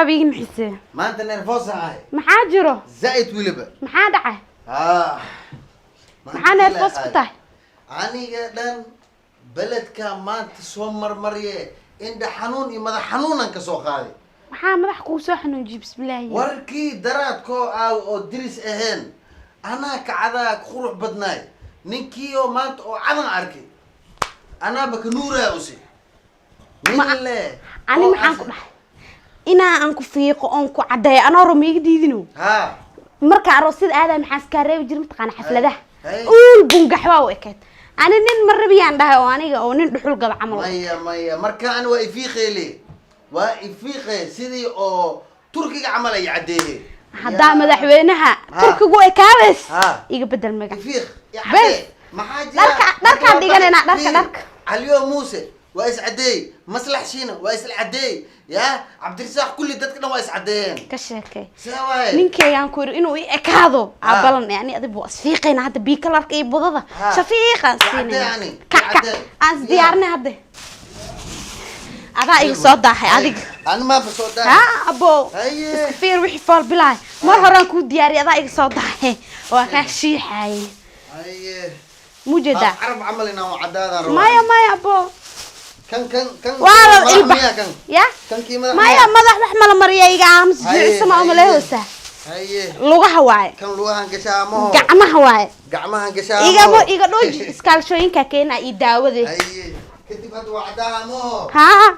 Waaba iga nixisee. Maanta nervous ahay. Maxaa jiro? Zaa'id weliba. Maxaa dhacay? Ah. Maxaa nervous ku tahay? Aniga dhan beledka maanta soo marmarye, indha xanuun iyo madax xanuunan ka soo qaaday. Maxaa madax kugu soo xanuunjiye? Bismillaahi. Warkii daraadkoo aaw oo diris ahayn, anaa kacadaa qurux badnaay, ninkii oo maanta oo cadan arkay, anaaba ka nuuraya usi nin le. Ani oo maxaan ku dhahay? Inaa aan ku fiiqo oon ku caddeeyo anoo rama iga diidino. Marka aroosyada aadaa, maxaa iskaa reebi jira mataqaana? Xafladaha Hay. uul bungaxbaa u ekeed. Ani nin ma rabiyaan dhahay oo aniga oo nin dhuxul gado camal. Maya, maya, marka ani waa ifiiqeele, waa ifiiqe, sidii oo Turkiga camal ay caddeeye. Haddaa madaxweynaha Turkigu ekaabeys, iga bedel magac. Ifiiq. Bes. Maxaa jira? Dharkaan dhiganaynaa, dharka, dharka. Caliyo Muuse waa is caddeey, Maslax Shiina waa isla caddeey, ya Cabdirasaaq, kulli dadka dhan waa is caddeeyeen. Ka sheekay. See waaye? Ninkeygaan ku yiri inuu i ekaado. Aabalan yani adig waa isfiiqayna hadda, bii kalarka iyo budada shafiiqaan Waa siinayna. caddee ani, Kac waa kac. caddee. Aan isdiyaarinay hadda, adaa iga soo daahay adiga. Ani maaba soo daahay. Ha abo. Haye. Iska fiir wixii fool bilaay, mar horaan kuu diyaariyay, adaa iga soo daahay, waa kaa shiixaye. Haye. Mujeedaa? Carab camal inaan u caddaadaan rabaa. Maya, maya abo. Kan kan kan. Waa la madax ilba miyaa kan? Ya. Kan kii madax Maya. miyaa? Madax wax mala mariya, iga aamus. Haye, Jicisama haye. umalehoosa. Haye. Lugaha waaye. Kan lugahan gashaa maho? Gacmaha waaye. Gacmahan gashaa Igamo maho? iga dhooji, iskaalshooyinka keena iyo daawade. Haye, kadib hadda waa caddaha maho? Haa,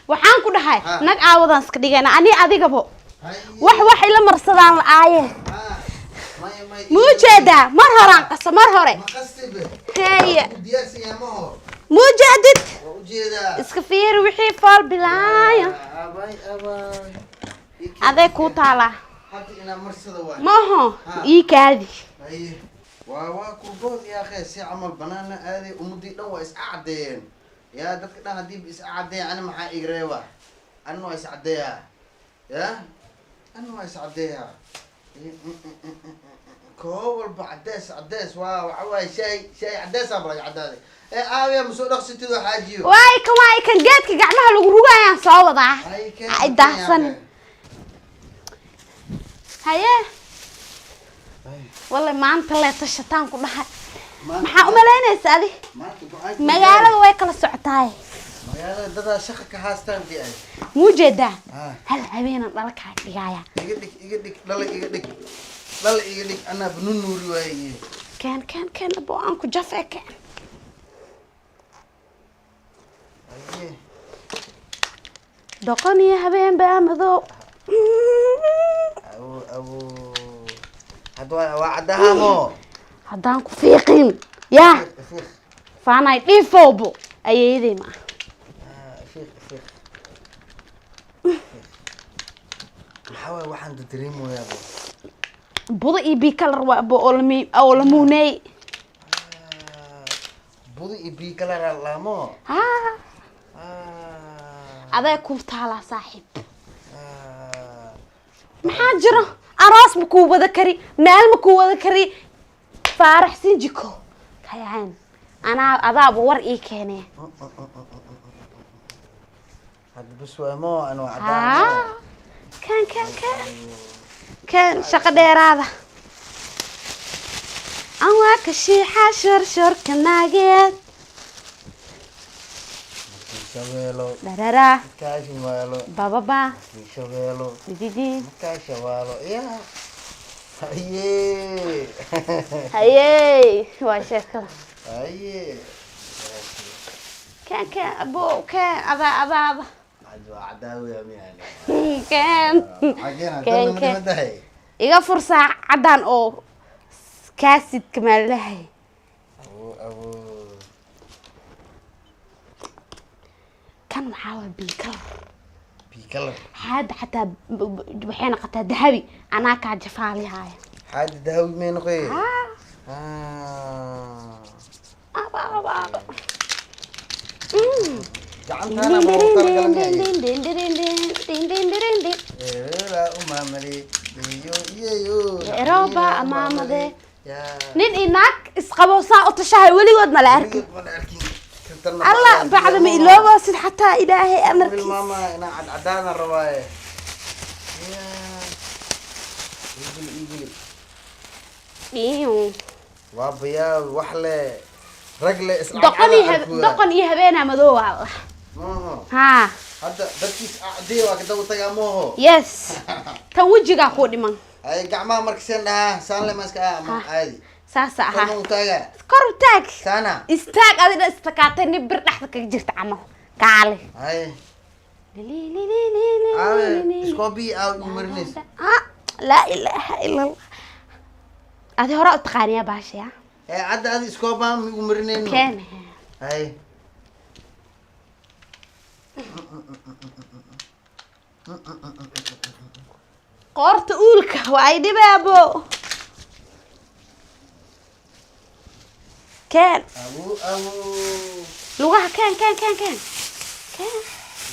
waxaan ku dhahay nag aawadaan iska dhigayna ani adigabo. Haye. Wax ila marsadaan la-aaye. Ha. Maya, maya. Muujeedaa? Mar horaan qasa, mar hore. Ma qastibe? Haye. U diyaarsan yahay maho? Muujeedid? Waa ujeedaa. Iska fiiri wixii fool bilaaya. Abay, abay. Aday kuu taalaa. Hadda inaa marsada waay. Maaho. Ha. Ii kaadi. Haye, waa kurbood yaa akhe, si camal banaana aaday, ummadii dhan waa is caddeeyeen. Yaa dadka dhan haddii is caddeeya, ani maxaa iga reeba? Anina waa is caddeeyaa, ya anina waa is caddeeyaa. Koo walba caddees caddees waa waxa waaye, shaay shaay caddeesaa balaga caddaaday ee aawiya ma soo dhaqsatid oo xaajiyo. Waay kan, waay kan, geedka gacmaha lagu rugayaan soo wadaa. Hay, keen, Ay daahsan. Haye. Hay. Wallahi maanta lee tashataan ku dhahay. Maanta- Maxaa u malaynaysa adi? Maanta go-aanka Magaalada way kala socotaay. Magaalada dadaa shaqa ka haastaan di ay. Muujeedaa? Ha. Hal habeenan dhala kaa dhigaya. Iga dhig, iga dhig, dhala iga dhig, dhala iga dhig, anaa bunu nuuri waaye. Keen, keen, keen abo, aan ku jafe, keen. Haye. Doqon iyo habeen baa madow. Abo, abo, hadda waa caddahaamo. Haddaan ku fiiqin yaa Fiiq. Faanay dhiifowbo ayeeyaday ma ah. Ah, fiiq, fiiq. Maxaa waay waxaan dareemoyaa bo? Budo iyo bii kalar waa abo oo lami oo la muuneey. Ah, budo iyo bii kala laamo. Haa. Ah. Aday kuu taalaa, saaxiib. Ah. Maxaa jiro? Aroos ma kuu wada kari, meel ma kuu wada kari. Faarax Sinjiko kayaan anaa adaaba war ii keenee. Hadda bas waa mo ana waa haa caddahaamo. Kan kan kan kan, shaqo dheeraada an waa ka shiixa shorshorka naageed. Shabeelo. Dharara. Kaashimaalo. Bababa. Shabeelo. Dididi. Kaashawaalo ya, haye. Hayey, waa sheekada. Haye. Kan kan abo, kan adaa adaa ada. Hadda waa cadaawiya miyaan? Kan. Xageena? Keen, tan keen. ma tahay? Iga fursaa caddaan oo kaasidka maalahay. Abo, abo. Kan waxaa waa biikalar. Bikalar. Xaada xataa waxay noqotaa dahabi, anaa kaa jafaalihaaya. Xaadi dahawi may noqoy? Ah. Ah. Aba aba aba. Gacantaana ma loogu talagalay? Eela umaamade iyo iyayo. Erooba amaamade. Yaa. Nin iyo naag isqabo saa u tashahay weligood ma la arkin. Weligood ma la arkin. Kartan Alla bacda ma iloobo sid xataa ilaahay amarkiis. Maama inaa cadcadaana rabaaye. Dhiiw. Waa bayaa wax le rag le is Doqon iyo doqon iyo habeenaa madoow ah. Maaha. Haa. Hadda dadkiis acdee waa ka daba tagaa mooho. Yes, tan wejigaa kuu dhiman. Ay, gacmaha marka seen dhahaa, saan le ma iska ah ama Ha. caadi? Saasa ahaa. Korma u taagaa? Kor u taag. Saana. Istaag adina, istakaatay nin bir dhexda kaga jirta camal kaale. Hay, aawe iskoobii aa u marinaysa? Ah, laa ilaaha ila Allah, adi horaa u taqaaniyaa baashaya. Ee, hadda adi iskoobaa ma igu marinayno? Keen. Hay. Qoorta uulka waa ay dhibaabo, keen. Abu abu. Lugaha keen, keen, keen, keen, keen.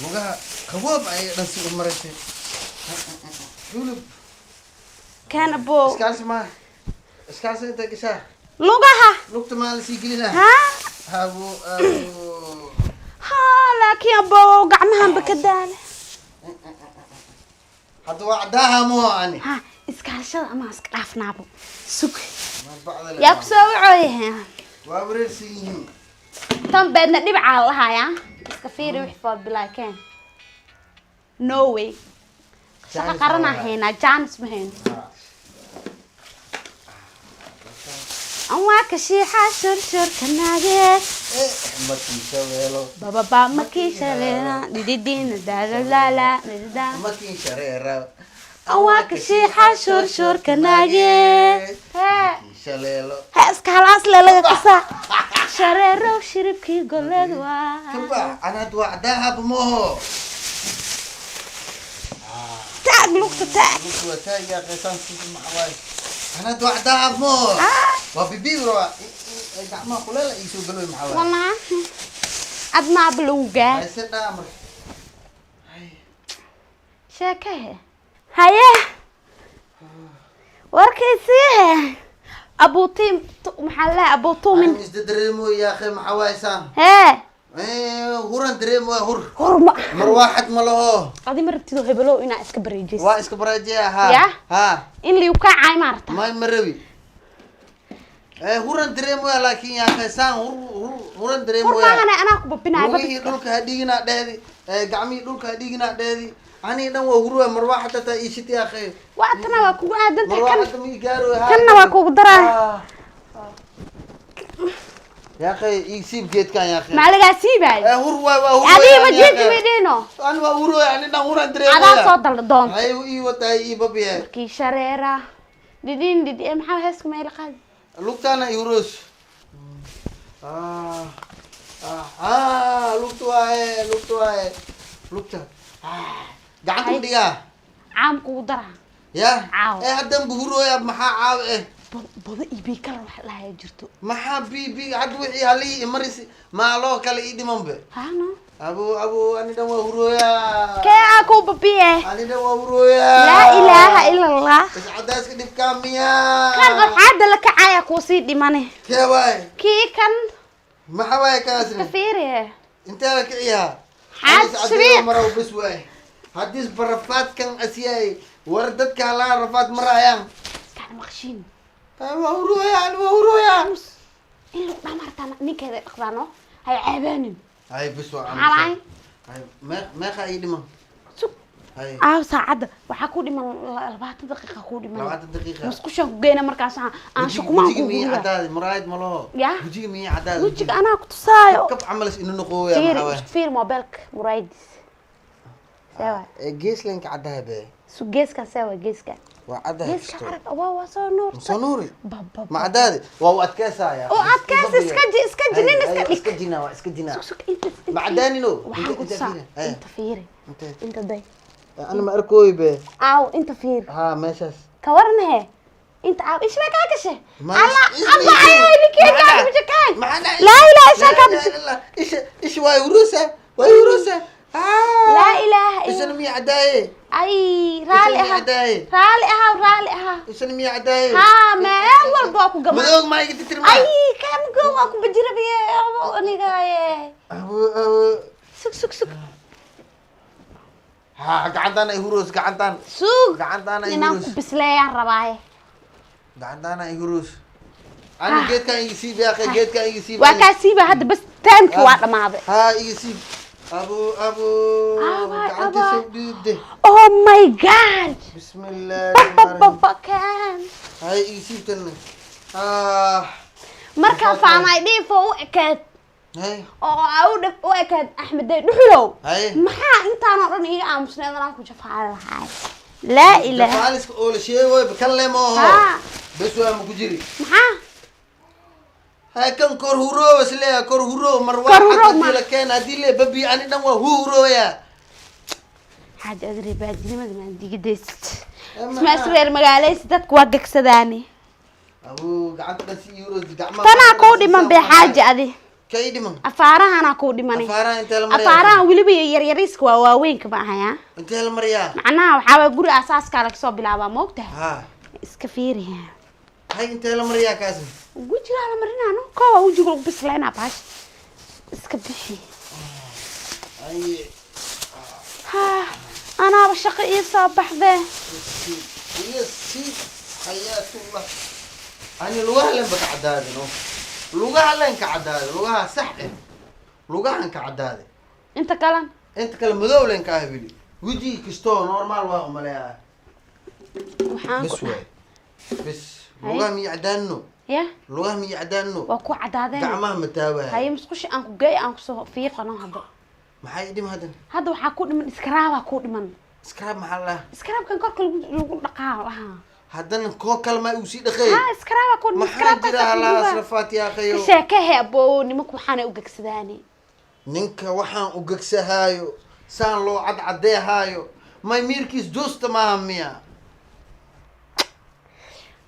Lugaha qaboob ayay dhan si u maraysay hulub. Keen abo. Iskaalsi ma iskaalsi inta gashaa? Lugaha. Lugta maa lasii gelinaa? Ha. Abu abu. Ha, laakiin abo gacmahanba ka daale. Hadda waa caddaaha moo ani. Ha, iskaalshada ama iska dhaafnaabo, sug. Ma bacda le. Yaa kusoo wacooyahe? Waa wareersan yihiin. Tan beedna dhibcaa la lahayaa, iska fiiri wix food bilaa keen. No way, shaqo Jaanis qaranaa ma laha. Haynaa jaanis ma hayno. An waa kashiixa shurshurka naageed. Eh, makii shabeelo. Bababa makii shareera dididina daalalala didida. Makii shareera. An waa kashiixa shurshurka naageed. Hee. Makii shaleelo. Hee, iska halaas lelaga kasaa shareerow shiribkii goleed waa. Kaba ana hadda waa caddaaha mooho. Taag lugta, taag. Lugta waa taagaa qeysaan sisi maxaa waaye, ana hadda waa caddaaha mooho. Ah. Waa bibi rabaa gacmaha kuleela iisoo galoy maxaa waaye? Wallaahi adnaaba lagu gaa. Hayse dhaa marka. Hay. Sheekahe haye, warkaysiihe abuutiin maxaa leeyahay abuutuumin. Ani isda dareemoy yaa akhi, maxaa waaye saan? Hee. Eh, huran dareemoy, hur. Horma. Marwaaxad ma laho. Adi ma rabtido hebelow inaa iska bareejis? Waa iska baraajeya ha. Ya? Ha. In liu kaa caay maarata. May, ma rabi. Eh, huran dareemoya laakiin yaa akhi saan hur hur huran hor dareemoya. Maahane anaa ku babinaay. Lugihii dhulka ha dhiginaa dheedi, eh, gacmihii dhulka ha dhiginaa dheedi, anii dhan waa huruwa, marwaaxad hataa iishit yaa akhi. Waa tana, waa kugu aadantahay kan. Marwaaxadda ma ii gaaro ha. Kanna waa kugu daraa. Ah. Yaa akhi, ii siib geedkan yaa akhi. Maa lagaa siibaayo? Eh, hur waay, waa hur. Adiga ma jiiji midhino. Ani waa huruwa, ani dhan huran dareemoya. Adaa soo dal doonta. Hay, ii watahay ii babiye. Kii shareera didin didi ee maxaa heeska meel qaadi. Lugtaana i huroos. Ah, ah, ah, lugta waaye, lugta waaye, lugta. Ah, gacanta ma dhigaa? Caam kugu daraa. Ya. Caawa. Eh, haddan buhurooya, maxaa caaw eh? Bodo iyo biikala wax lahayaa jirto. Maxaa bi bi hadda wixii halii imarisi maa loo kale ii dhiman be. Hano. Abu abu, ani dhan waa hurooya. Kee aa kuu babiye? Ani dhan waa hurooya. Laa ilaaha ila Allah. Iscadaaska dhibkaa miyaa? Kan waxaada la kacaya kuusii dhimane. Kee waay? Kii kan. Maxaa waaye kaasna? Iska fiiriye. Intee la kiciyaa? Xaad shriiq. Maraw bas waay, haddii barafaadkan asiyay war dadka halaa rafaad marayaan. Iskaana maqshiin. Waa hurooya, ani waa hurooya. In lagu dhamartaa ninkeeda dhaqdaano hay ceebaanin. Hay, bas waa. Maxaa? Hay, meeqa ii dhiman? Sug. Hay. Aaw saacadda waxaa ku dhiman 20 daqiiqa ku dhiman. 20 daqiiqa. Musqushaan ku geyna markaas aan shukumaan Wejiga ku miyii guraa. cadaaday? Muraayad ma laho? Ya? Wejiga miyii cadaaday? Wejiga anaa ku tusaayo. Kab camalas inu noqooya. Fiiri. Maxaa waay? Fiiri mobeelka muraayadiis sewa. Ee, geeslanka caddahay be. Su geeskan sewa, geeskan. Waa caddahay. Geeska arag, waa soo nuurta. Soo nuuri. Ba Ma caddaadi waa u adkeysaya. Oo adkeys, iska ji nin iska dhig. Iska jina, waa iska jina. Sug, sug, inta inta. Ma caddaanino? Waxaan ku Inta tusaa. fiiri. Haya. Inta fiiri. Intee? Inta day. Ana ma arkooy be. Aaw inta fiiri. Ha, meeshaas. Ka waran he, inta aaw ishma kaa gashe. Alla Isma abba isma. ayo ninkii Maxaa kaa dhacay? bujakaan. Maxaa dhacay? Laa ilaaha isha kaa Laa ilaaha illallah. Isha isha waa hurusa, waa hurusa. Laa ilaaha illa. Isana miya caddaaye? Ay, raali Isana miya ahaa. caddaaye? Raali ahaa, raali ahaa. Isana miya caddaaye? Haa, meel walba waa ku gamaa. Madoog maa iga titirmaa? Ay, kaamgo waa ku bajirabiye anigaaye. Abu abu. Sug, sug, sug. Ha, gacantaan ay huruus, gacantaan. Sug. Gacantaan ay inaan ku huruus. bisleeyaan rabaaye. Gacantaana ihuruus ani. Geedkan iga siib, yaaqe, geedkan iga siib. Waa kaa siiba hadda bas, taamki waa dhamaaday. Haa, iga siib, abo, abo. Abaay, Gacantiisa abaay. Dhidibde. Oh my God. Bismillahi. Babababakan. Hay, iga siib tanna. Ah. Markaan faamay dhiifo u ekeed Hay. oo aa u dhif u ekeed Axmedey Dhuxulow. Hay. Maxaa intaanoo dhan iiga aamusneed anaan ku jafaali lahaay? Laa ilaaha. Jafaaliska oo la sheegoy kan le ma oho. Haa. Bes, waa ma ku jiri. Maxaa? Hay, kan kor huroow isleeya, kor huroow mar waa. Kor huroow xag ma- hadii la keena, hadii le babi ani dhan waa hurooya. Xaaji, adre baadinimada maan digidaysid. Eh, Isma maxaa? Isreer magaalaysi dadku waa gegsadaani. Abu, gacanta dhan si euro gacmaha. Tanaa kuu dhiman be, xaaji, adi. Kay dhiman? Afaarahanaa kuu dhimanay. Afaaraha intee la mariyaa? Afaarahan weliba yaryariiska waa waaweynka ma ahaya. Intee la mariyaa? Macnaha waxaa waay guri asaaskaa laga soo bilaabaa, ma ogtahay? Ha. Iska fiiriya. Hay, intee la mariyaa kaasi? Wejigaa la marinaano koowa, wejiga lagu bislaynaa, baash iska bixi. Ay. Ha, anaaba shaqo ii soo baxdee. Iyo si xayaatullah, ani lugaha len ba ka caddaadin o lugaha len ka caddaade, lugaha sax eh, lugahan ka caddaade. Inta kalan? Inta kale madow len ka ah weli, wejiga kastoo normal waa umaleeyaa. Waxaan Bes ku waay, bes, lugaha miya caddaanno? Ya. Lugaha miya caddaanno? Waa ku caddaadeen. Gacmaha ma taawahay? Haye, musqushi aan ku geey, aan kusoo fiiqano hadda. Maxaa ii dhim haddan? Hadda waxaa ku dhiman scrub-aa ku dhiman. Scrub maxaa la dhahaa? Scrub-kan korka lagu dhaqaa lahaa. Haddana koo kale maa uu sii dhaqeey? Ha, scrub-aa ku dhiman. Maxaa jira halaa asrafaat yaaqayo? Ka sheekehe, abo, nimanku waxaanay u gegsadaani. Ninka waxaan u gegsahaayo, saan loo cadcadeehaayo, may miirkiis duusta maaha miya?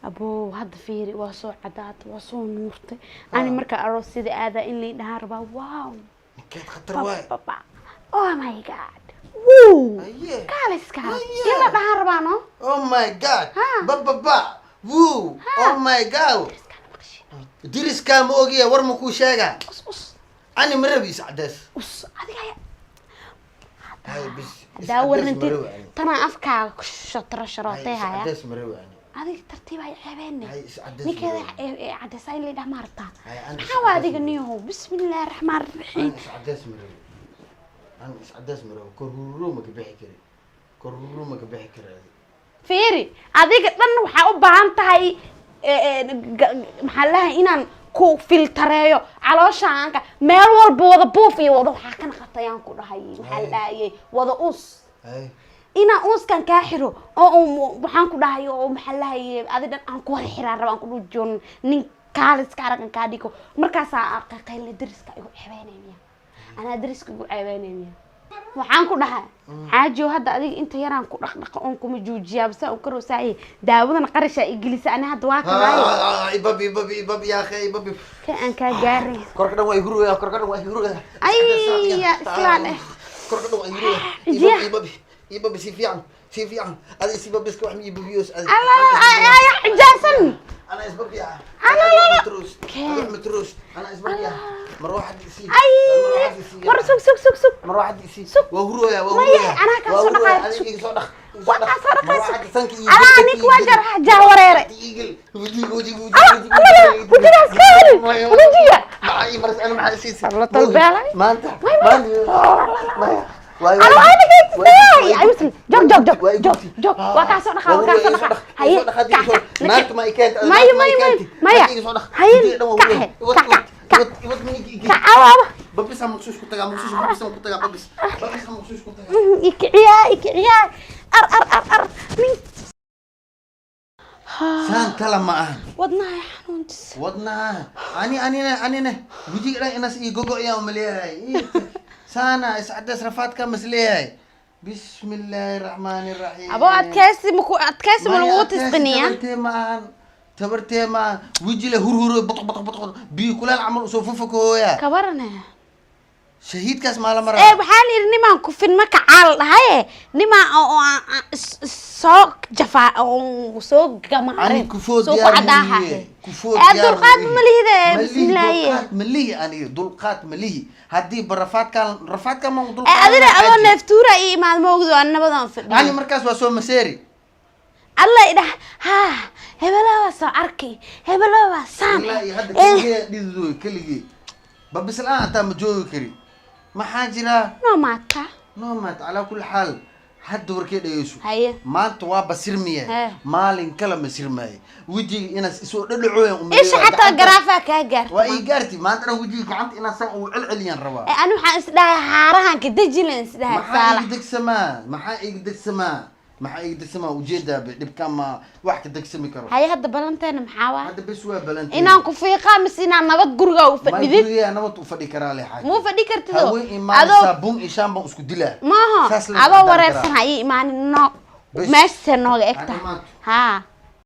Abo, hadda fiiri, waa soo cadaatay, waa soo nuurtay. Ani marka aroos sida aadaa in lay dhahaan rabaa, wow. Ninkeed khatar waay. Baba, oh my God, wuu. Aye. Kaaliska. Aye. In la dhahaan rabaa, no. Oh my God. Ha. Bababa, wuu. Ha. Oh my God. Dariskaana maqashin. Diriskaa ma ogiya, war ma kuu sheegaa? Us us. Ani ma rabi is cadees. Us adiga ayaa. Hay, bis is Haddaa cadees ma warantid rabi ani. Tanaa afkaaga ku shatro Hay, sharootay is haya. cadees ma rabi ani. Adiga tartiib ay ceebeenne. Hay, is cadees ma Ninkeeda rabi. Ee cadeysaa in la dhaha ma rabtaa? Hay, ani is Maxaa waa cadees adiga ma rabi. niyahow? Bismillaahi raxmaan raxiim. Ani is cadees ma rabi, ani is cadees ma rabi. Kor hururo ma ka bixi kari, kor hururo ma ka bixi kari adi. Fiiri, adiga dhan waxaa u baahan tahay maxaa lahay inaan ku filtareeyo caloosha aanka meel walba wada buuf iyo wada waxaa ka naqatayaan ku dhahay, maxaa la dhahayay, wada us. Hay. Inaan uuskan kaa xiro oo waxaan ku dhahay oo maxaa lahayay, adi dhan aan ku wada xiraan raba, aan ku dhujoon nin kaaliska aragan kaa dhigo. Markaasaa qayla dariska igu ceebeynaya miya? Anaa dariska igu ceebeynaya miya? Waxaan ku dhahay, xaajiyo, hadda adiga inta yaraan ku dhaqdhaqa oon kuma juujiyaa basa un karosaaye, daawadana qarashaa igelisa. Ani hadda waa kanaaye. Ibab, ibab, ibab, yaa akhi, ibab. Ka aan kaa gaaray. Korka dhan waa ihuraya, korka dhan waa ihuraya. Ay, ya islaan eh. Korka dhan waa ihuraya. Jiya. Ibab, ibab, si fiican, si fiican adi is ibabiska wax ma ibabiyos adi. Alla ay ay xijaasan. Ana isbabiya. Alla, alla, alla. Matrus. Keen. Matrus, ana isbabiya. Marwaxad isi. Ay, war sug, sug, sug, sug. Marwaxad isi. Sug. Waa huraya, waa Maya, huraya. anaa kaa Waa soo huraya, dhaqaaya, adiga sug. iga soo dhaq, iga soo Waa dhaq. kaa soo dhaqaaya, sug. Marwaxad sanka iyo Alaa, godka ninka iyo waa gel. jaa wareeray. Igel, wajiga, wajiga, Alla, wajiga, alla, alla, wajiga. wajigaas ka heli, wajiga. Maxaa ii maris? Ana maxaa isiisay? La talbeelay. Maanta Way, way. maanta maya. Alla, adiga isdayay. Ay, muslim, joog, joog, joog, joog, joog. Waa kaa soo dhaqaa, waa kaa soo dhaqaa. Haye, kac, kac. Maya, maya, maya, maya. Haye, kaxe, kac, kac, kac. Kac, awaaba. Babis aan maqsuus ku tagaa, maqsuus, babis aan ku tagaa, babis, babis aan maqsuus ku tagaa. Ikiciyaa, ikiciyaa. Ar, ar, ar, ar. Nin. Saan kala ma ahan. Wadnaha xanuuntiisa. Wadnaha ani anina anina wejiga dhan inas ii gogo ayaan umaleeyahay. Saana iscadays rafaadka masleeyahay. Bismi illaahi raxmaani raxiim. Abo, adkaysi maku adkaysi ma lagugu tisqiniya? Tabartee ma ahan, tabartee ma ahan. Weji le hurhuro, boq boq boq, biyo kuleel camal usoo fufakooya. Kabarane. Shahiidkaas maa la Ee, maraa? Waxaan yidhi nimaan kufin ma kacaal dhahaye, nimaa oo aan soo jafaa oo soo gamaarin. Ani kufoo soo ku diyaar cadaaha. ma lihi, kufoo Ee, diyaar dulqaad ma ma lihide. lihi. Bismillaahi. Dulqaad ma lihi aniga, dulqaad ma lihi. Haddii ba rafaadkaan, rafaadkaan ma Ee, dulqaad. adina adoo neeftuura ii imaad ma ogdo, aan nabadan Ani fadhiyo. markaas waa soo maseeri. Alla idhah ha, hebelo waa soo arkay, hebelo waa saan. Ilaa iyo hadda keligee dhididooy, keligee babis la-aan hataa ma joogi kari. Maxaa jira? No maata. No maat. Calaa kulli xaal, hadda warkee dhegeyso. Haye. Maanta waa basirmiye. Maalin kale ma sirmaaye. Wejiga inaas isoo dhadhacooyan. Isha xataa garaafaa kaa gaarta. Waa ii gaarti. Maanta dhan wejiga gacanta inaan saan ugu celceliyaan rabaa. Ee, ani waxaan isdhahay haarahan ka dejina, isdhahay. Maxaa Saalax. Iga degsamaa? Maxaa iga degsamaa? Maxaa iga degsamaa? Ujeedaa be dhibka ma wax ka degsami karo. Haye, hadda balanteena maxaa waay? Hadda bes, waa balantay. Inaan ku fiiqaa mise inaan nabad guriga u fadhidid? Guriga nabad u fadhi karaa le, xaaji. Muu fadhi kartido. Haween imaan. Adoo Saabuun iyo shaambaan isku dilaa. Maaha. Saas la Adoo cadaan wareersan karaa. ha ii imaanin, no. Bes. Meeshasee nooga eg tahay. Aan imaanto. Haa.